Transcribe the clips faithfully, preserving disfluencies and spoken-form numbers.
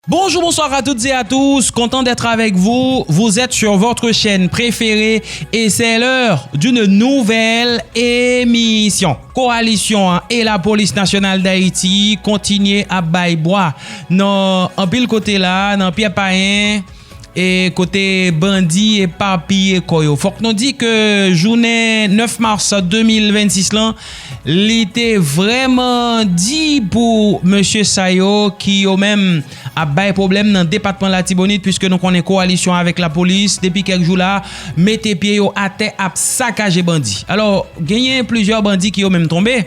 Bonjour, bonsoir à toutes et à tous, content d'être avec vous. Vous êtes sur votre chaîne préférée et c'est l'heure d'une nouvelle émission. Koalisyon an e Lapolis Nasyonal Dayiti kontinye ap bay bwa nan anpil kote la, nan Pyè Payen, e kote bandi epapiye kò yo. Fòk nou di ke jounen nèf mas de mil vennsis lan, li te vrèman di pou mesye sa yo ki yo menm ap bay pwoblèm nan depatman Latibonit, piske nou konnen kowalisyon avèk lapolis, depi kèk jou la, mete pye yo atè ap sakaje bandi. Alò, genyen plizyè bandi ki yo menm tonbe,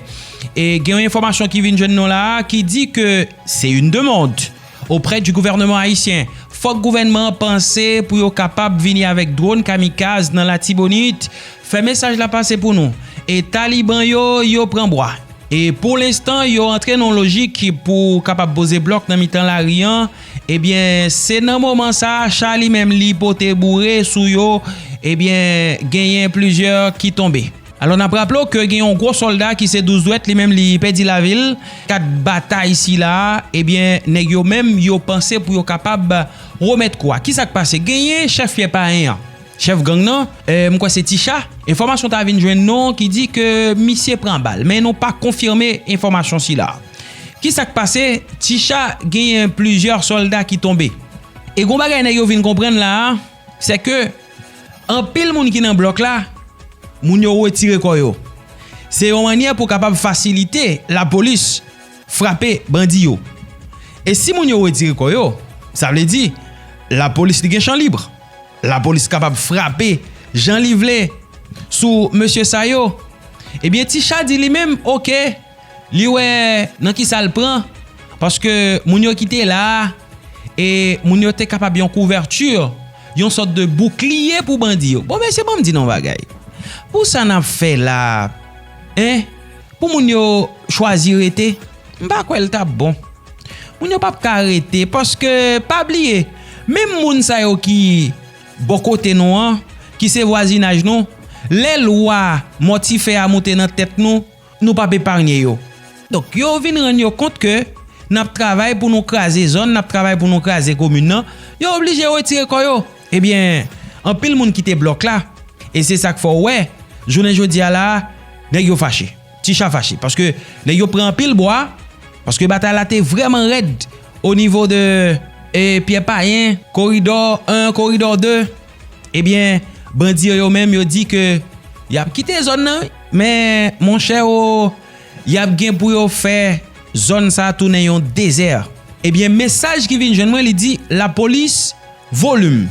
e gen yon enfòmasyon ki vin jwenn nou la, ki di ke c'est une demande auprès du gouvernement haïtien. Fòk gouvènman an panse pou yo kapab vini avèk dwòn kamikaz nan Latibonit, fè mesaj la pase pou nou. E taliban yo, yo pran bwa. E pou lenstan, yo antre nan yon lojik pou kapab poze blòk nan mitan lari an. Ebyen, se nan moman sa, cha li menm li pote boure sou yo. Ebyen, genyen plizyè ki tonbe. Alò, n ap raple w ke gen yon gwo sòlda ki se Douz Dwèt, li menm li pèdi lavi l. Kad batay sila a, ebyen, nèg yo menm, yo panse pou yo kapab remèt kou a. Kisa k pase? Genyen chèf Pyè Payen an, chèf gang nan, e, m kwè se Ticha. Enfòmasyon ta vin jwenn nou ki di ke misye pran bal, men nou pa konfime enfòmasyon sila. Kisa k pase? Ticha genyen plizyè sòlda ki tonbe. E gon bagay nèg yo vin konprann la a, se ke anpil moun ki nan blòk la, moun yo retire kò yo. Se yon mannyè pou kapab fasilite lapolis frape bandi yo. E si moun yo retire kò yo, sa vle di lapolis li gen chan lib. Lapolis kapab frape jan li vle sou mesye sa yo. Ebyen, Ticha di li menm, oke, li wè nan kisa l pran, paske moun yo ki te la a, e moun yo te kapab yon kouvèti, yon sòt de boukliye pou bandi yo. Bon, mesye, ban m di nou yon bagay. Pou sa n ap fè la, en, pou moun yo chwazi rete, m pa kwè l t ap bon. Moun yo p ap ka rete, paske, pa bliye, menm moun sa yo ki bò kote nou an, ki se vwazinaj nou, lè lwa mòtifè a moute nan tèt nou, nou p ap eparnye yo. Donk, yo vin rann yo kont ke n ap travay pou nou kraze zòn, n ap travay pou nou kraze komin nan, yo oblije retire kò yo. Ebyen, anpil moun kite blòk la, e se sa k fè w wè, jounen jodi a la a, nèg yo fache. Ticha fache, paske nèg yo pran anpil bwa, paske batay la te vrèman rèd o nivo de, e, Pyè Payen, koridò en, koridò de. Ebyen, bandi yo, yo menm, yo di ke y ap kite zòn nan, wi. Men, monchè o, y ap gen pou yo fè zòn sa a tounen yon dezè. Ebyen, mesaj ki vin jwenn mwen, li di, lapolis, volim.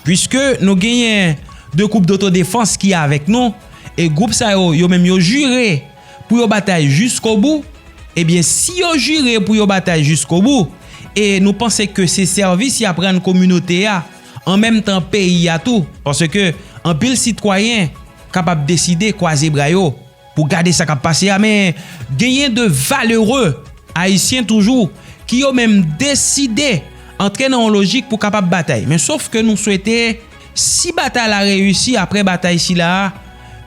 Piske nou genyen de gwoup dotodefans ki avèk nou, e gwoup sa yo, yo menm, yo jire pou yo batay jiskobou. Ebyen, si yo jire pou yo batay jiskobou, e nou panse ke se sèvis y ap rann kominote a, an menm tan peyi a tou, paske anpil sitwayen kapab deside kwaze bra yo pou gade sa k ap pase a, men genyen de valere ayisyen toujou ki yo menm deside antre nan yon lojik pou kapab batay. Men sof ke nou swete, si batay la reyisi, apre batay sila a,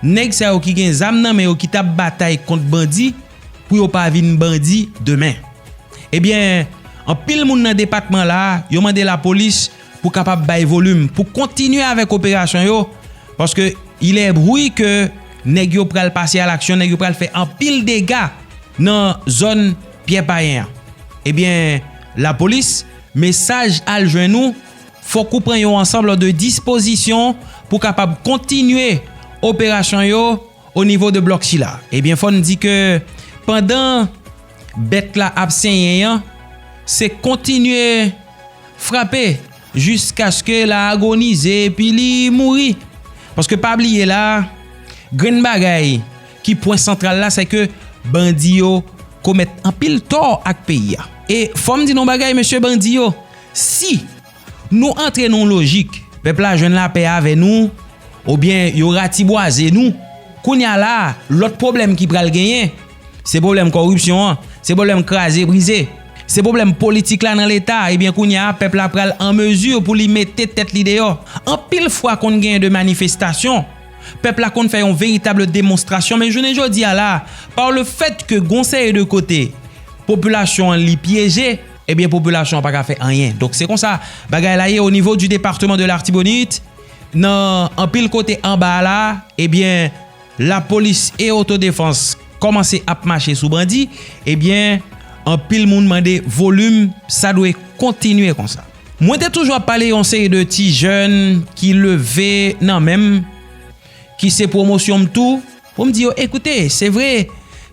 nèg sa yo ki gen zam nan men yo ki t ap batay kont bandi, pou yo pa vin bandi demen. Ebyen, anpil moun nan depatman la, yo mande lapolis pou kapab bay volim, pou kontinye avèk operasyon yo, paske il est bruit ke nèg yo pral pase a laksyon, nèg yo pral fè anpil dega nan zòn Pyè Payen an. Ebyen, lapolis, mesaj al jwenn ou, fòk ou pran yon ansanm de dispozisyon pou kapab kontinye operasyon yo o nivo de blòk sila. Ebyen, fò n di ke pandan bèt la ap senyen an, se kontinye frape jiskaske l agonize epi li mouri. Paske pa bliye la, grenn bagay ki pwen santral la, se ke bandi yo komèt anpil tò ak peyi a. E fò m di nou yon bagay, mesye bandi yo, si nou antre nan yon lojik, pèp la jwenn lapè avè nou, oubyen yo ratibwaze nou, kounye a la, lòt pwoblèm ki pral genyen, se pwoblèm kòripsyon an, se pwoblèm kraze brize, se pwoblèm politik la nan Leta, ebyen kounye a, pèp la pral an mezi pou li mete tèt li deyò. Anpil fwa konn genyen de manifestasyon, pèp la konn fè yon veritab demonstrasyon, men jounen jodi a la, pa le fèt ke gon seri de kote, popilasyon an li pyeje, ebyen, popilasyon an pa ka fè anyen. Donk, se konsa bagay la ye o nivo di depatman de Latibonit, nan anpil kote anba a la, ebyen, lapolis e otodefans kòmanse ap mache sou bandi, ebyen, anpil moun mande volim, sa dwe kontinye konsa. Mwen te toujou ap pale yon seri de ti jèn ki leve nan men m, ki se pwomosyon m tou, pou m di yo, ekoute, se vre,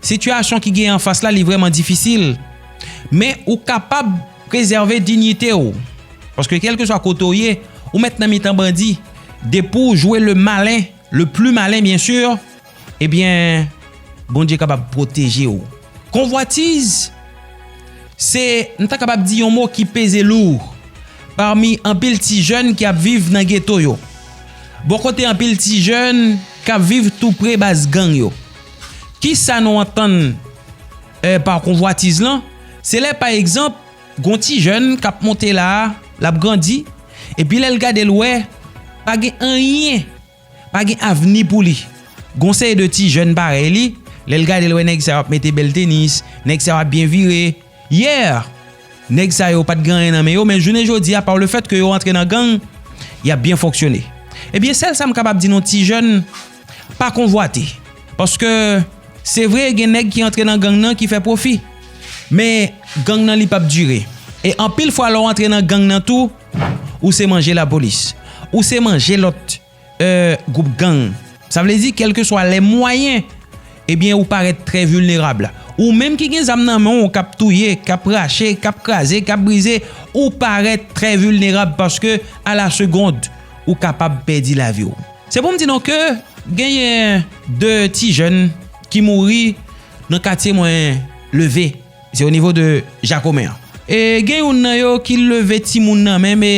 sitiyasyon ki gen anfas la, li vrèman difisil. Men ou kapab prezève diyite w. Paske kèlkeswa kote w ye, ou mèt nan mitan bandi. Depi w jwe le malin, le plus malin, byen si, ebyen, Bondye kapab pwoteje w. Konvwatiz, se, m ta kapab di yon mo ki peze lou pami anpil ti jèn ki ap viv nan geto yo. Bò kote anpil ti jèn k ap viv tou pre baz gang yo. Kisa nou antann, eh, pa konvwatiz lan? Se lè, pa egzanp, gon ti jèn k ap monte la a, l ap grandi, epi lè l gade l wè, pa gen anyen, pa gen avni pou li. Gon seri de ti jèn parèy li, lè l gade l wè nèg sa yo ap mete bèl tenis, nèg sa yo ap byen vire. Yè, nèg sa yo pa t gen anyen nan men yo, men jounen jodi a, pa le fèt ke yo antre nan gang, y ap byen fonksyone. Ebyen, sèl sa m kapab di nou ti jèn, pa konvwate. Paske, se vre, gen nèg ki antre nan gang nan ki fè pwofi. Men, gang nan li p ap dire. E anpil fwa, lè w antre nan gang nan tou, ou se manje lapolis. Ou se manje lòt, eh, gwoup gang. Sa vle di, kèlkeswa lè mwayen, ebyen, ou parèt trè vilnerab. Ou menm ki gen zam nan men w, k ap touye, k ap rache, k ap kraze, k ap brize, ou parèt trè vilnerab paske, a la segond, ou kapab pèdi lavi w. Se pou m di nou ke genyen de ti jèn ki mouri nan katye mwen leve. Se o nivo de Jakomen an. E gen youn nan yo ki leve timoun nan menm e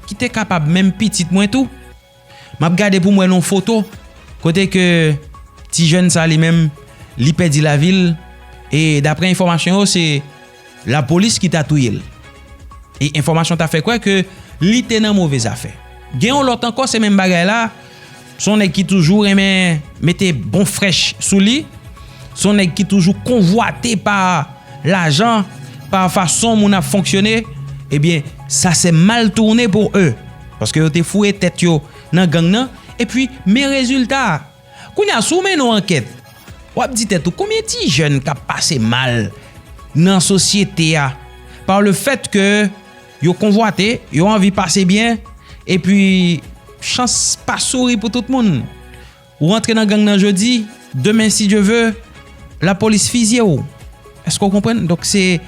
ki te kapab menm pitit mwen tou. M ap gade pou m wè nan foto kote ke ti jèn sa li menm, li pèdi lavi l. E daprè enfòmasyon yo, se lapolis ki ta touye l. E enfòmasyon ta fè kwè ke li te nan move zafè. Gen yon lòt ankò, se menm bagay la. Se yon nèg ki toujou renmen mete bon frèch sou li. Se yon nèg ki toujou konvwate pa lajan, pa fason moun ap fonksyone. Ebyen, sa se mal tourné pour eux. Paske yo te foure tèt yo nan gang nan. Epi, men rezilta a. Kounye a, si w mennen yon ankèt, w ap di tèt ou, konbyen ti jèn k ap pase mal nan sosyete a? Pa le fèt ke yo konvwate, yo anvi pase byen, epi chans pa souri pou tout moun. Ou rantre nan gang nan jodi, demen, si Dye ve, lapolis fizye w. Èske w konprann? Donk, se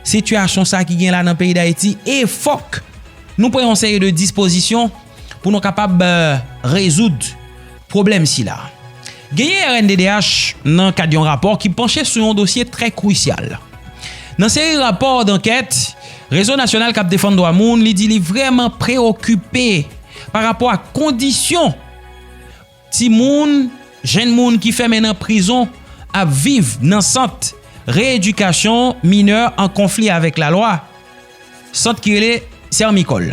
sitiyasyon sa ki gen la nan peyi Dayiti, e fòk nou pran yon seri de dispozisyon pou nou kapab, eh, rezoud pwoblèm sila. Genyen R N D D H nan kad yon rapò ki panche sou yon dosye trè krisyal. Nan seri rapò dankèt, Rezo Nasyonal k ap Defann Dwa Moun, li di li vrèman preokipe pa rapò ak kondisyon timoun, jenn moun ki fèmen nan prizon ap viv nan sant reyedikasyon minè an konfli avèk lalwa, sant ki rele Sèmikòl.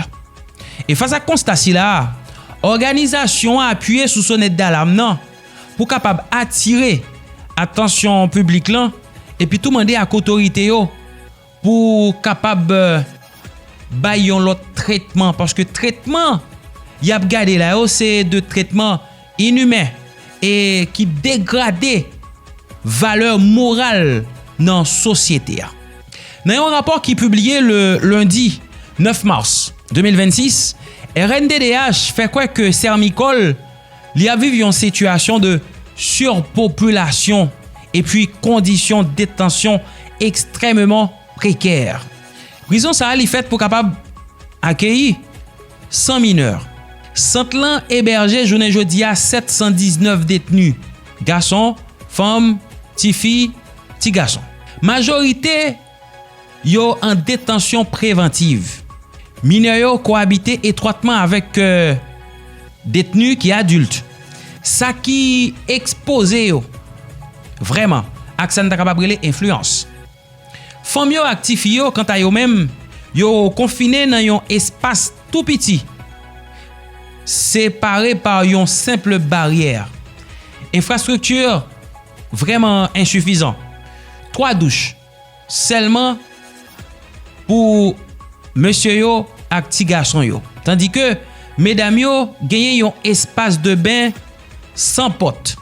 E fas ak konsta sila a, òganizasyon an apiye sou sonèt dalam nan pou kapab atire atansyon piblik lan, epi tou mande ak otorite yo pou kapab, eh, bay yon lòt tretman, paske tretman y ap gade la yo, se de tretman inimen e ki degrade valè moral nan sosyete a. Nan yon rapò ki pibliye le lendi nèf mas de mil vennsis, R N D D H fè kwè ke Sèmikòl, li ap viv yon sitiyasyon de surpopilasyon epi kondisyon detansyon ekstrèmeman prekè. Prizon sa a, li fèt pou kapab akeyi san minè. Sant lan ebèje jounen jodi a sèt san diznèf detni, gason, fanm, tifi, ti gason. Majorite yo an detansyon prevantiv. Minè yo koabite etwatman avèk, euh, detni ki adilt. Sa ki ekspoze yo vrèman ak sa n ta kapab rele enfliyans. Fanm yo ak tifi yo, kanta yo menm, yo konfine nan yon espas tou piti, separe pa yon senp baryè. Enfrastrikti vrèman ensifizan. Twa douch sèlman pou mesye yo ak ti gason yo. Tandike medam yo genyen yon espas de ben san pòt.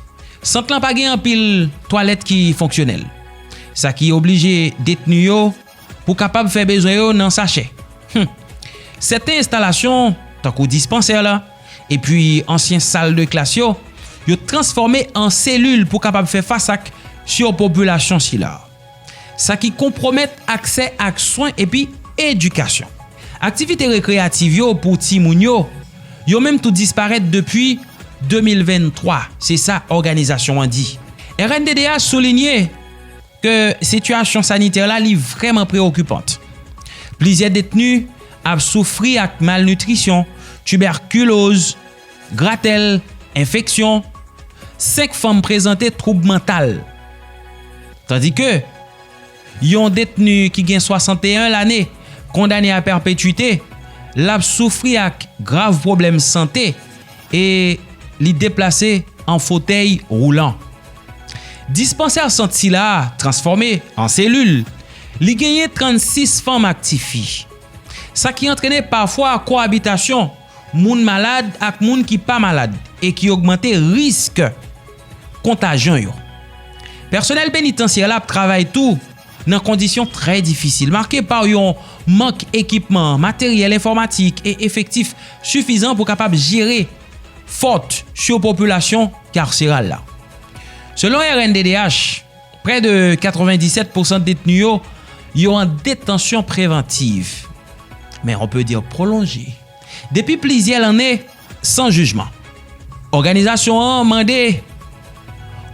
Sant lan pa gen anpil twalèt ki fonksyonèl. Sa ki oblije detni yo pou kapab fè bezwen yo nan sachè. Hum. Sèten enstalasyon, tankou dispansè la, epi ansyen sal de klas yo, yo transfòme an selil pou kapab fè fas ak sipopilasyon sila. Sa ki konpwomèt aksè ak swen epi edikasyon. Aktivite rekreyativ yo pou timoun yo, yo menm tou disparèt depi de mil venntwa, se sa òganizasyon an di. R N D D H soulinye ke sitiyasyon sanitè la li vrèman preokipant. Plizyè detni ap soufri ak malnitrisyon, tibèkiloz, gratèl, enfeksyon. Senk fanm prezante twoub mantal. Tandike yon detni ki gen swasanteyen lane kondane a pèpetwite, l ap soufri ak grav pwoblèm sante e li deplase an fotèy woulan. Dispansè sant sila a transfòme an selil, li genyen trannsis fanm ak tifi. Sa ki antrene pafwa kowabitasyon moun malad ak moun ki pa malad e ki ogmante risk kontajyon yo. Pèsonèl penitensyè la ap travay tou nan kondisyon trè difisil, make pa yon mank ekipman, materyèl enfòmatik e efektif sifizan pou kapab jere fòt sipopilasyon karseral la. Selon R N D D H, prè de katrevendisèt pousan detni yo, yo an detansyon prevantiv, men on peut dire prolonjé, depi plizyè lane san jijman. Òganizasyon an mande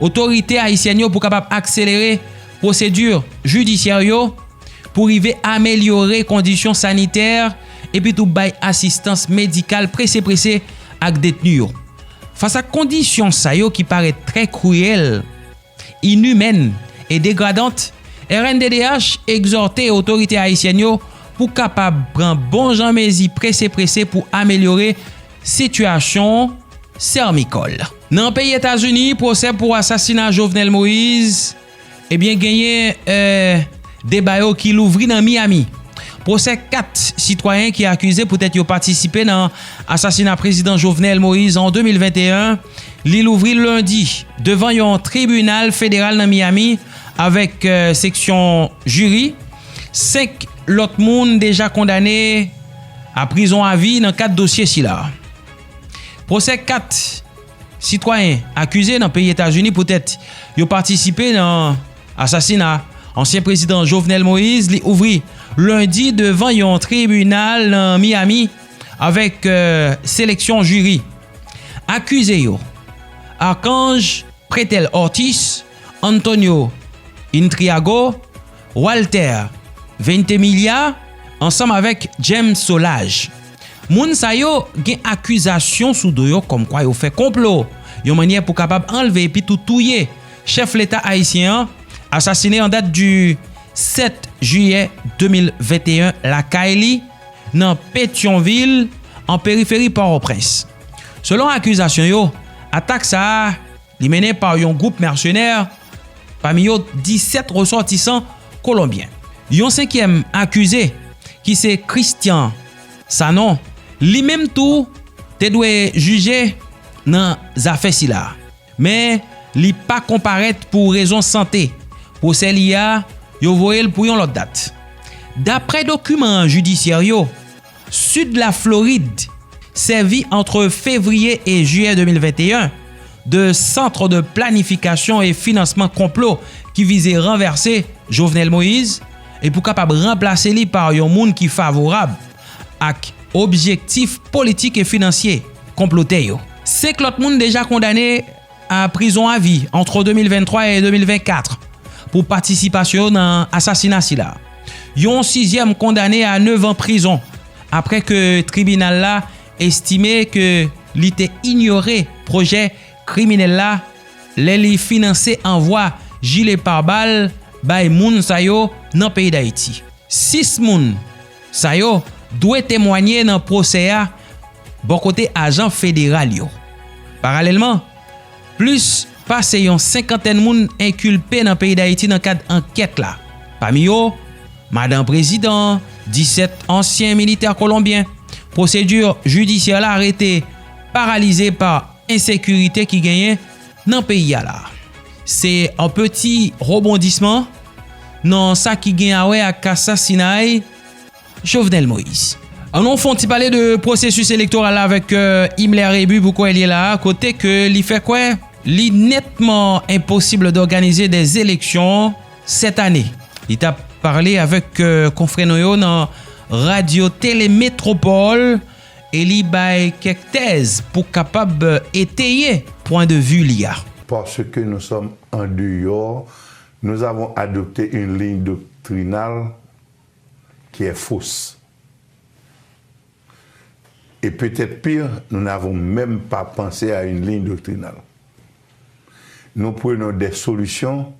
otorite ayisyèn yo pou kapab akselere pwosedi jidisyè yo pou rive amelyore kondisyon sanitè epi tou bay asistans medikal prese prese ak detni yo. Fas ak kondisyon sa yo ki parèt trè kriyèl, inimèn e degradant, R N D D H egzòte otorite ayisyèn yo pou kapab pran bon jan mezi prese prese pou amelyore sitiyasyon Sèmikòl. Nan peyi Etazini, pwosè pou asasina Jovenel Moïse, ebyen, genyen, eh, deba yo ki louvri nan Miami. Pwosè kat sitwayen ki akize poutèt yo patisipe nan asasina prezidan Jovenel Moïse an de mil venteyen, li louvri lendi devan yon tribinal federal nan Miami avèk, eh, seksyon jiri. Senk lòt moun deja kondane a prizon avi nan kad dosye sila. Pwosè kat sitwayen akize nan peyi Etazini poutèt yo patisipe nan asasina ansyen prezidan Jovenel Moïse, li ouvri lendi devan yon tribinal nan Miami avèk, eh, seleksyon jiri. Akize yo, Archange Pretel Ortiz, Antonio Intriago, Walter Ventimiglia, ansanm avèk James Solages. Moun sa yo gen akizasyon sou do yo kòmkwa yo fè konplo, yon mannyè pou kapab anlve epi tou touye chèf leta ayisyen an, asasine an dat di sèt jiyè de mil venteyen lakay li nan Petyonvil, an periferi Pòtoprens. Selon akizasyon yo, atak sa a li mennen pa yon gwoup mèsenè, pami yo disèt resòtisan kolonbyen. Yon senkyèm akize, ki se Christian Sanon, li menm tou te dwe jije nan zafè sila. Men, li pa konparèt pou rezon sante. Pwosè li a, yo voye l pou yon lòt dat. Daprè dokiman jidisyè yo, Sid Laflorid sèvi ant fevriye e jiyè de mil venteyen de sant de planifikasyon e finansman konplo ki vize ranvèse Jovenel Moïse e pou kapab ranplase li pa yon moun ki favorab ak objektif politik e finansye konplotè yo. Senk lòt moun deja kondane a prizon avi ant de mil venntwa e de mil vennkat pou patisipasyon yo nan asasina sila. Yon sizyèm kondane a nèf an prizon apre ke tribinal la estime ke li te inyore pwojè kriminèl la lè li finanse anvwa jile pabal bay moun sa yo nan peyi Dayiti. Sis moun sa yo dwe temwanye nan pwosè a bò kote ajan federal yo. Paralèlman, plis pase yon senkantèn moun enkilpe nan peyi Dayiti nan kad ankèt la. Pami yo, madanm prezidan, disèt ansyen militè kolonbyen. Pwosedi jidisyè la rete paralize pa ensekirite ki genyen nan peyi a la. Se yon peti rebondisman nan sa ki gen a wè ak asasinay Jovenel Moïse. Ann nou fè yon ti pale de pwosesis elektoral la avèk, euh, Himmler Rébu pou kwè li la, kote ke li fè kwè li nètman enposib dòganize dè eleksyon sèt ane. Li t ap pale avèk, euh, konfrè nou yo nan Radyo Tele Metropole e li bay kèk tèz pou kapab eteye pwen de vi li a. Parce que nous sommes en dehors, nous avons adopté une ligne doctrinale qui est fausse. Et peut-être pire, nous n'avons même pas pensé à une ligne doctrinale. Nous prenons des solutions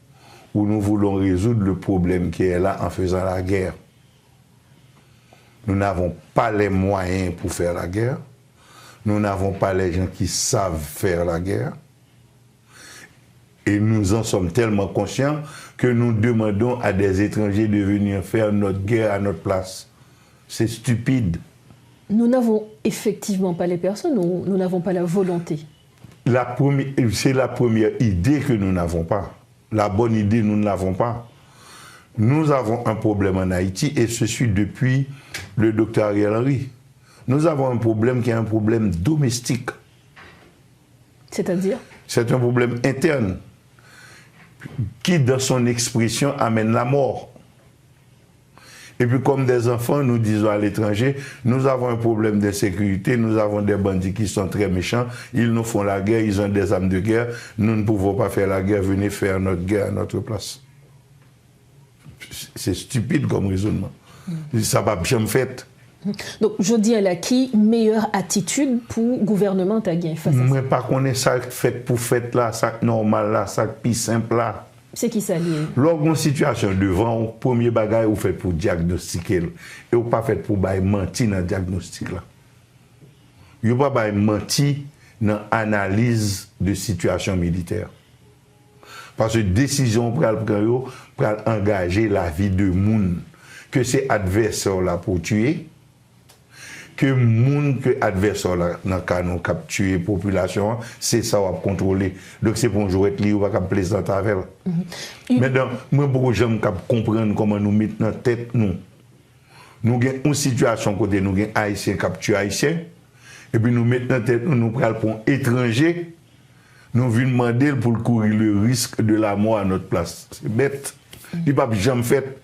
où nous voulons résoudre le problème qui est là en faisant la guerre. Nous n'avons pas les moyens pour faire la guerre. Nous n'avons pas les gens qui savent faire la guerre. Et nous en sommes tellement conscients que nous demandons à des étrangers de venir faire notre guerre à notre place. C'est stupide. Nous n'avons effectivement pas les personnes ou nous n'avons pas la volonté? La premi-, c'est la première idée que nous n'avons pas. La bonne idée, nous ne l'avons pas. Nous avons un problème en Haïti et ceci depuis le docteur Ariel Henry. Nous avons un problème qui est un problème domestique. C'est-à-dire? C'est un problème interne qui, dans son expression, amène la mort. Et puis, comme des enfants, nous disons à l'étranger, nous avons un problème d'insécurité, nous avons des bandits qui sont très méchants, ils nous font la guerre, ils ont des armes de guerre, nous ne pouvons pas faire la guerre, venez faire notre guerre à notre place. C'est stupide comme raisonnement. Sa p ap janm fèt. Donk, jodi a la, ki meyè atitid pou gouvènman ta gen fas a sa? Mwen pa konnen sa k fèt pou fèt la, sa k nòmal la, sa k pi senp la. Se ki sa l ye? Lè w gen yon sitiyasyon devan w, premye bagay ou fèt pou dyagnostike l. E w pa fèt pou bay manti nan dyagnostik la. Yo pa bay manti nan analiz de sitiyasyon militè. Paske desizyon w pral pran yo pral angaje lavi de moun. Ke se advèsè w la pou w tiye, ke moun ke advèsè w la, nan ka nou k ap tiye popilasyon an, se sa w ap kontwole. Donk se pa yon jwèt li, ou pa kab plezante avè l. Mentnan, mwen poko janm kab konprann kòman nou met nan tèt nou. Nou gen yon sitiyasyon kote nou gen Ayisyen k ap tiye Ayisyen, epi nou met nan tèt nou, nou pral pran yon etranje, nou vin mande l pou l kouri le risque de la mort à notre place. Se bèt. Li p ap janm fèt.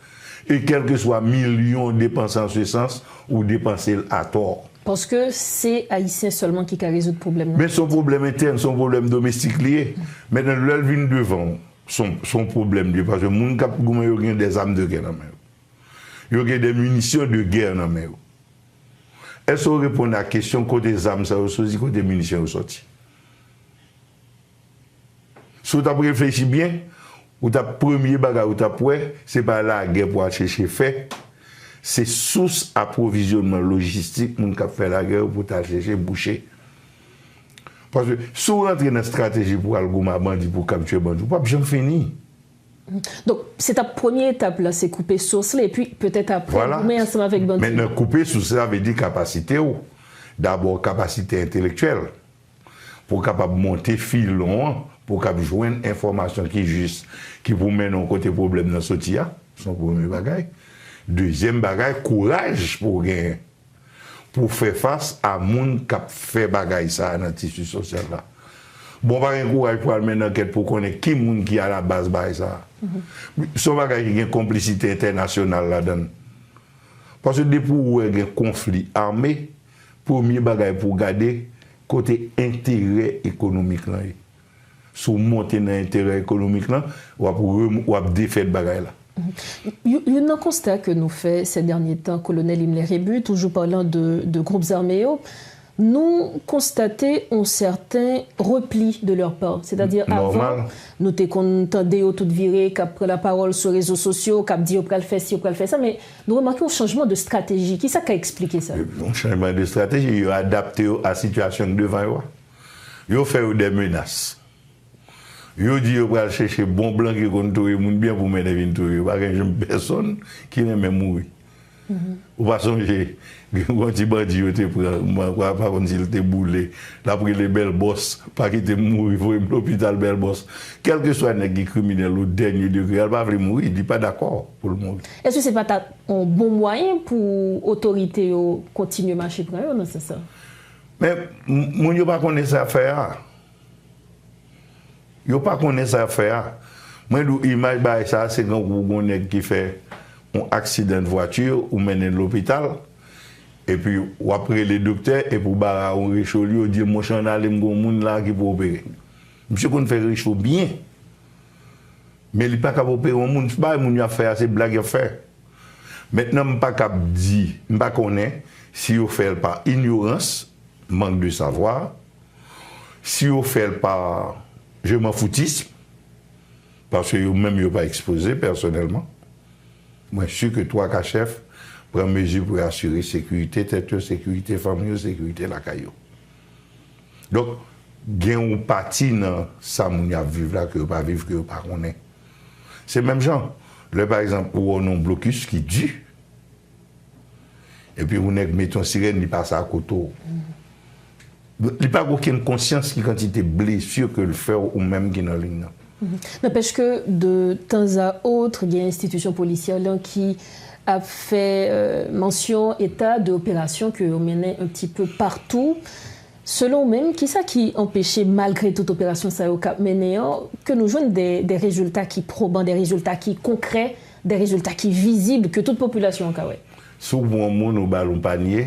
E kèlkeswa milyon depanse an se sans, ou depanse l atò. Paske se Ayisyen sèlman ki ka rezoud pwoblèm nan. Men se yon pwoblèm entèn, se yon pwoblèm domestik li ye. Mentnan, lè l vin devan w, se yon, se yon pwoblèm li ye, paske moun k ap goumen yo gen des armes de guerre nan men yo. Yo gen des munitions de guerre nan men yo. Èske w reponn a kesyon kote zam sa yo soti, kote minisyon yo soti? Si w t ap reflechi byen, ou t ap, premye bagay ou t ap wè, se pa lagè pou al chèche fè, se sous apwovizyonnman lojistik moun k ap fè lagè yo pou t al chèche bouche. Paske si w rantre nan estrateji pou al goumen a bandi, pou kaptire bandi, ou p ap janm fini. Donk, se t ap premye etap la, se koupe sous la, epi petèt apre, vwala, goumen ansanm avèk bandi yo. Mentnan, koupe sous la vle di kapasite w. Dabò, kapasite entèlektyèl. Pou w kapab monte filon an, pou w kab jwenn enfòmasyon ki jis, ki pou mennen w kote pwoblèm nan soti a. Se yon premye bagay. Dezyèm bagay, kouraj pou w genyen. Pou fè fas a moun k ap fè bagay sa a nan tisi sosyal la. Bon, pa gen kouraj pou al mennen ankèt pou konnen ki moun ki alabaz bagay sa a. Se yon bagay ki gen konplisite entènasyonal ladan l. Paske depi w wè gen konfli ame, premye bagay pou w gade kote enterè ekonomik lan ye. Si w monte nan enterè ekonomik lan, w ap rem-, w ap defèt bagay la. Youn, youn nan konsta ke nou fè ces derniers temps, Colonel Himmler Rébu, toujours parlant de, de groupes armés yo, nou konstate yon sèten repli de leur part. Sètadi, avan, nou te konn tande yo tout vire, k ap pran lapawòl sou rezo sosyo, k ap di yo pral fè si, yo pral fè sa, men nou remake yon chanjman de strateji. Kisa k ka eksplike sa? Yon chanjman de strateji, yo adapte yo a sitiyasyon k devan yo a. Yo fè yo de menas. Yo di yo pral chèche bon blan ki konn touye moun byen pou mennen vin touye yo. Pa gen janm pèsonn ki renmen mouri. Ou pa sonje, gen yon ti bandi yo te pran, mwen pa konn si l te boule, l ap rele Bèl Bòs, pa kite m mouri, voye m lopital Bèl Bòs. Kèlkeswa nèg ki kriminèl o dènye degre a, l pa vle mouri, li pa dakò pou l mouri. Èske se pa ta yon bon mwayen pou otorite yo kontinye mache pran yo nan sans sa? Men, m- moun yo pa konnen sa y ap fè a. Yo pa konnen sa y ap fè a. Mwen di w, imaj bagay sa a, se kankou gon nèg ki fè yon aksidan de vwati, ou mennen l lopital, epi w ap rele doktè, epi w bare yon recho li, yo di, monchè, ann ale, m gon moun la ki pou opere. Misye konn fè recho byen. Men li pa kab opere yon moun. Bagay moun yo ap fè a, se blag y ap fè. Mentnan, m pa kab di, m pa konnen si yo fè l pa inyorans, manque de savoir, si yo fè l pa je m'en foutisme, paske yo menm yo pa ekspoze pèsonèlman. Mwen si ke twa ka chèf pran mezi pou yo asire sekirite tèt yo, sekirite fanmi yo, sekirite lakay yo. Donk, gen yon pati nan sa moun y ap viv la ke yo pa viv, ke yo pa konnen. Se menm jan, lè pa egzanp, ou wè nan blokis ki di, epi yon nèg mete yon sirèn, li pase akote w. Li pa gen okenn konsyans ki kantite blesi ke l fè w ou menm ki nan liy nan. N'empêche que de temps à autre, gen enstitisyon polisyè lan ki ap fè euh, mansyon eta de operasyon ke yo mennen un petit peu partout. Selon ou menm, kisa ki anpeche, malgre tout operasyon sa yo k ap mennen an, ke nou jwenn de, de rezilta ki pwoban, de rezilta ki konkrè, de rezilta ki vizib, ke tout popilasyon an ka wè? Si w pran yon moun, ou ba l yon panye,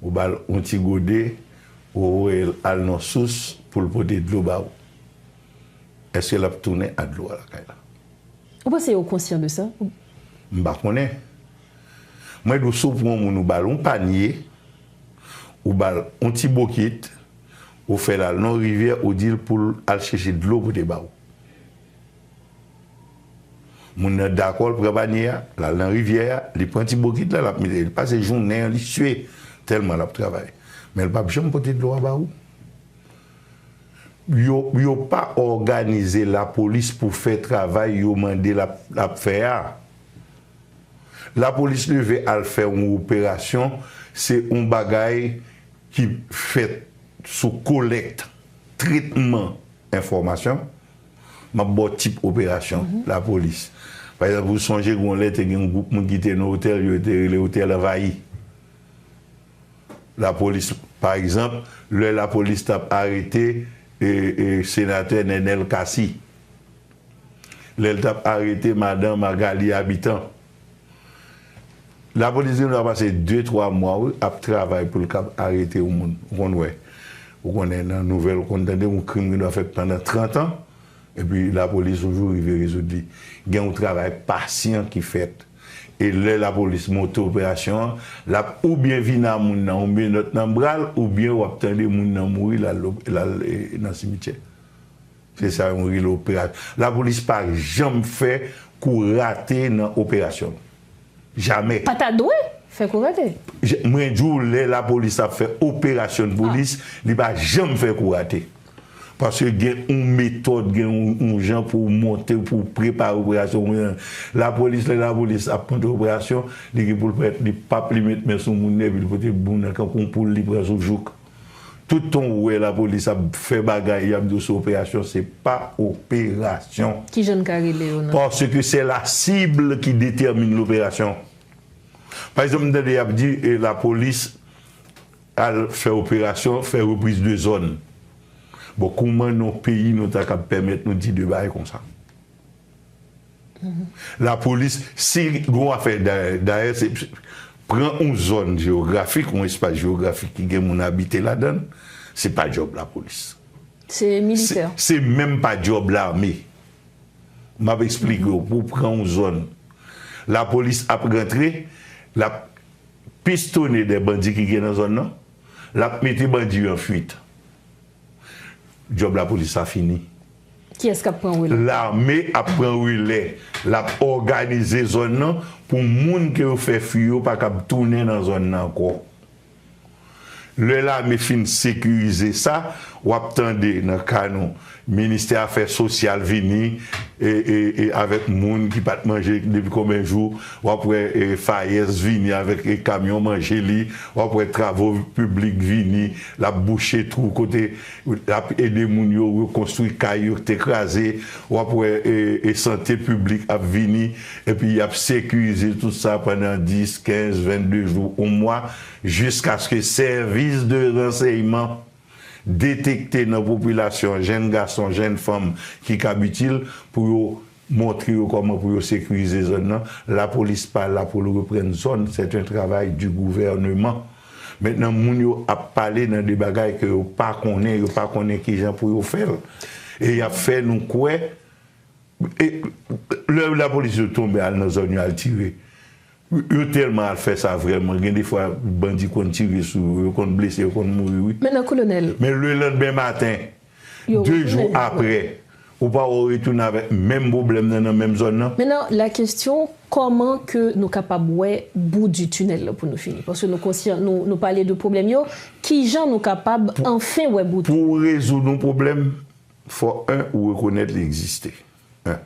ou ba l yon ti gode, ou voye l al nan sous pou l pote dlo ba ou, èske l ap tounen ak dlo a lakay la? Ou panse yo konsyan de sa? M pa konnen. Mwen di w, si w pran yon moun, ou ba l yon panye, ou ba l yon ti bokit, ou fè l al nan yon rivyè, ou di l pou l al chèche dlo pote ba ou. Moun nan dakò, l pran panye a, l al nan rivyè a, li pran ti bokit la, l ap mete, li pase jounen an, li swe, tèlman l ap travay. Men l p ap janm pote dlo a ba ou. Yo, yo pa òganize lapolis pou fè travay yo mande l ap, l ap fè a. Lapolis leve al fè yon operasyon, se yon bagay ki fèt sou kolèkt, tretman enfòmasyon. M ap ba w tip operasyon lapolis. Pa egzanp, ou sonje gen yon lè te gen yon gwoup moun ki te nan otèl, yo te rele otèl anvayi. Lapolis, pa egzanp, lè lapolis t ap arete e, e, senatè Nenel Cassy, lè l t ap arete madan Magali Habitant, lapolis gen dwa pase de, twa mwa, wi, ap travay pou l kab arete yon moun. Ou konn wè. Ou konnen nan nouvèl, ou konn tande yon krim gen dwa fèt pandan trant an, epi lapolis yon jou rive rezoud li. Gen yon travay pasyan ki fèt. E lè lapolis monte operasyon an, l ap oubyen vin a moun nan yon menòt nan bra l, oubyen w ap tande moun nan mouri, l al, l al, e, nan simityè. Se sa yon rele operasyon. Lapolis pa janm fè kou rate nan operasyon. Jamè. Pa ta dwe fè kou rate. Mwen di w, lè lapolis ap fè operasyon polis, li pa janm fè kou rate. Paske gen yon metòd, gen yon, yon jan pou w monte, pou w prepare operasyon. Lapolis, lè lapolis ap monte operasyon, li gen pou l prèt, li p ap li met men sou moun nan, epi li pote moun nan kankou yon poul, li pran sou jouk. Tout tan w wè lapolis ap fè bagay, y ap di w se operasyon, se pa operasyon. Ki jan n ka rele yo nan? Paske se la cible qui détermine l'opération. Pa egzanp, m tande y ap di, e, lapolis al fè operasyon, fè repriz de zòn. Bon, kouman nan yon peyi nou ta kab pèmèt nou di de bagay konsa? Lapolis, si gon afè, dayè, dayè, se, pran yon zòn jewografik, yon espas jewografik ki gen moun abite ladan l, se pa djòb lapolis. Se militè. Se, se menm pa djòb lame. M ap eksplike w, pou w pran yon zòn. Lapolis ap rantre, l ap pistonnen de bandi ki gen nan zòn nan, l ap mete bandi yo an fuit. Djòb lapolis la fini. Kiyès k ap pran relè? Lame ap pran relè. L ap òganize zòn nan pou moun ke yo fè fui yo pa kab tounen nan zòn nan ankò. Lè lame fin sekirize sa, w ap tande nan ka nou, ministè afè sosyal vini e, e, e avèk moun ki pa t manje depi konbyen jou, w ap wè e, FAES vini avèk e, kamyon manje li, w ap wè travo piblik vini, l ap bouche twou kote, l ap ede moun yo rekonstwi kay yo ki te kraze, w ap wè e, e sante piblik ap vini, epi y ap sekirize tout sa pandan dis, kenz, vennde jou, yon mwa, jiskaske sèvis de ransèyman detekte nan popilasyon, jèn gason, jèn fanm ki kab itil pou yo montre yo kòman pou yo sekirize zòn nan. Lapolis pa la pou l reprann zòn, c'est un travail du gouvernement. Mentnan, moun yo ap pale nan de bagay ke yo pa konnen, yo pa konnen kijan pou yo fè l. E y ap fè nou kwè E, lè lapolis yo tonbe al nan zòn yo al tire, yo tèlman al fè sa vrèman, gen de fwa bandi konn tire sou yo, yo konn blese, yo konn mouri, wi. Mentnan, Kolonèl. Men lelandmen maten, de jou apre, ou pa wè yo retounen avèk menm pwoblèm nan, nan menm zòn nan? Mentnan, la question, kòman ke nou kapab wè bout di tinèl la pou nou fini? Paske nou konsyan, nou, nou pale de pwoblèm yo, kijan nou kapab anfen wè bout? Pou w rezoud yon pwoblèm, fò, en, ou rekonèt li egziste. En.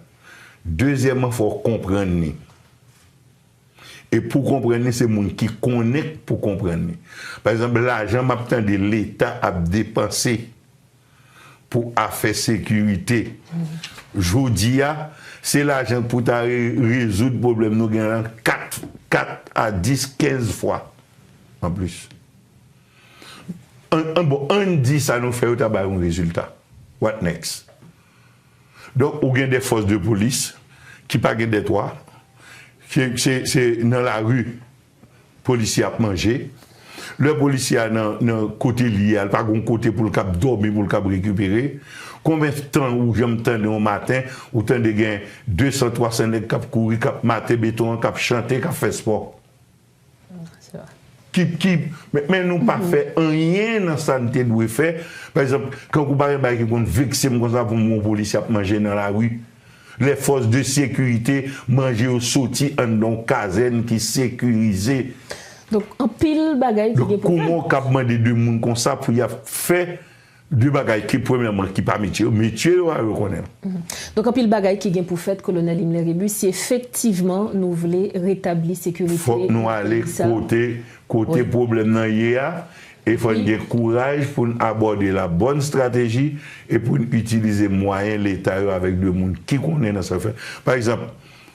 Dezyèmman, fò w konprann li. E pou w konprann li, se moun ki konnen k pou konprann li. Pa egzanp, lajan m ap tande Leta ap depanse pou afè sekirite, jodi a, se lajan pou ta re-, rezoud pwoblèm nou gen lan kat, kat a dis, kenz fwa anplis. An, an, bon, ann di sa nou fè yo ta bay yon rezilta. What next? Donk, ou gen de fòs de polis ki pa gen dètwa, se, se, se nan lari polisye ap manje. Lè polisye a nan, nan kote li ye a, li pa gen yon kote pou l kab dòmi, pou l kab rekipere. Konbyen tan ou janm tande yon maten, ou tande gen de san, twa san nèg k ap kouri, k ap mate beton an, k ap chante, k ap fè spò? Ki, ki, men, men nou pa fè anyen nan sa n te dwe fè. Pa egzanp, kankou pa gen bagay ki konn vekse m konsa pou m wè yon polisye ap manje nan lari. Lè fòs de sekirite manje yo soti anndan yon kazèn ki sekirize. Donk, anpil bagay ki gen pou fèt. Donk, kòman w kab mande de moun konsa pou y ap fè de bagay ki, premyèman, ki pa metye yo, metye yo a yo konnen l. Donk, anpil bagay ki gen pou fèt, Kolonèl Himmler Rébu, si efektivman nou vle retabli sekirite nan peyi sa. Fòk nou ale kote, kote pwoblèm nan ye a, e fò n gen kouraj pou n abòde la bòn strateji e pou n itilize mwayen Leta yo avèk de moun ki konnen nan sa yo fè. Pa egzanp,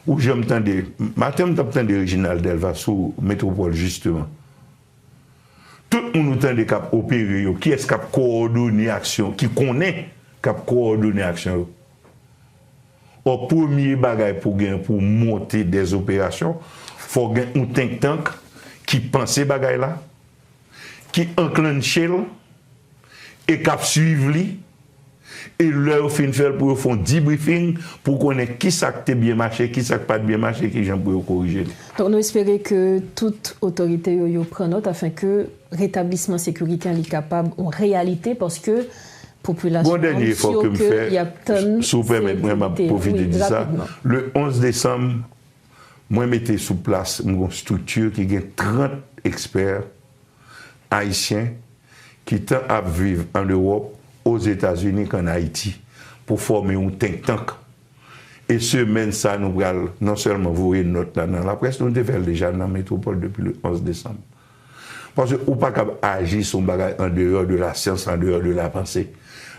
ou janm tande, maten m t ap tande Reginald Delva sou Metropole, jisteman. Tout moun ou tande k ap opere yo, kiyès k ap kowòdone aksyon, ki konnen k ap kowòdone aksyon yo? Ò, premye bagay pou gen pou monte dè operasyon, fò gen yon think tank ki panse bagay la, ki anklanche l, e k ap swiv li, e lè yo fin fè l, pou yo fè yon debriefing, pou konnen kisa k te byen mache, kisa k pa t byen mache, kijan pou yo korije li. Donk, nou espere ke tout otorite yo, yo pran nòt afin ke retablisman sekirite an li kapab yon reyalite, paske popilasyon an sou ke y ap tann sekirite. Bon, dènye efò ke m fè, si w pèmèt mwen, m ap pwofite di sa. Le onz desanm, mwen mete sou plas yon strikti ki gen trant ekspè ayisyen ki tan ap viv an Ewòp, Ozetazini k ann Ayiti pou fòme yon think tank. E semèn sa, nou pral non sèlman voye nòt la nan laprès, nou te fè l deja nan Metropole depi le onz desanm. Paske ou pa kab aji sou yon bagay an deyò de la syans, an deyò de la panse.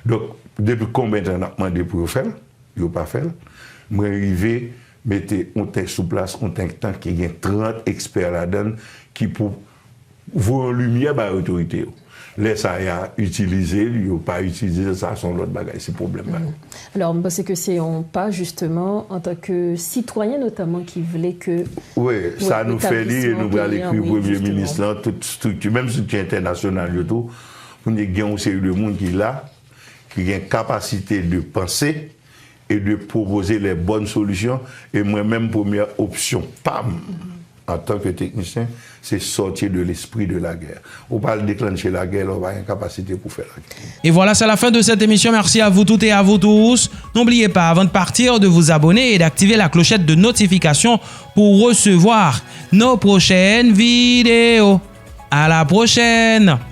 Donk, depi konbyen tan n ap mande pou yo fè l? Yo pa fè l. Mwen rive mete yon tèks sou plas, yon think tank ki gen trant ekspè ladan l ki pou voye yon limyè bay otorite yo. Lè sa y a itilize l, yo pa itilize l, sa se yon lòt bagay, se pwoblèm pa yo. Alò, m panse ke se yon pa, jisteman, antanke sitwayen notaman ki vle ke... Wi, sa nou fè li, e nou pral ekri premye minis lan, tout strikti, menm strikti entènasyonal yo tou, pou n gen yon seri de moun ki la, ki gen kapasite de panse e de pwopoze les bonnes solutions. E mwen menm, premyè opsyon pa m, antanke teknisyen, se sortir de l'esprit de la guerre. Ou pa al deklanche lagè lè w pa gen kapasite pou fè lagè. Et voilà, c'est la fin de cette émission. Merci à vous toutes et à vous tous. N'oubliez pas, avant de partir, de vous abonner et d'activer la clochette de notification pour recevoir nos prochaines vidéos. À la prochaine!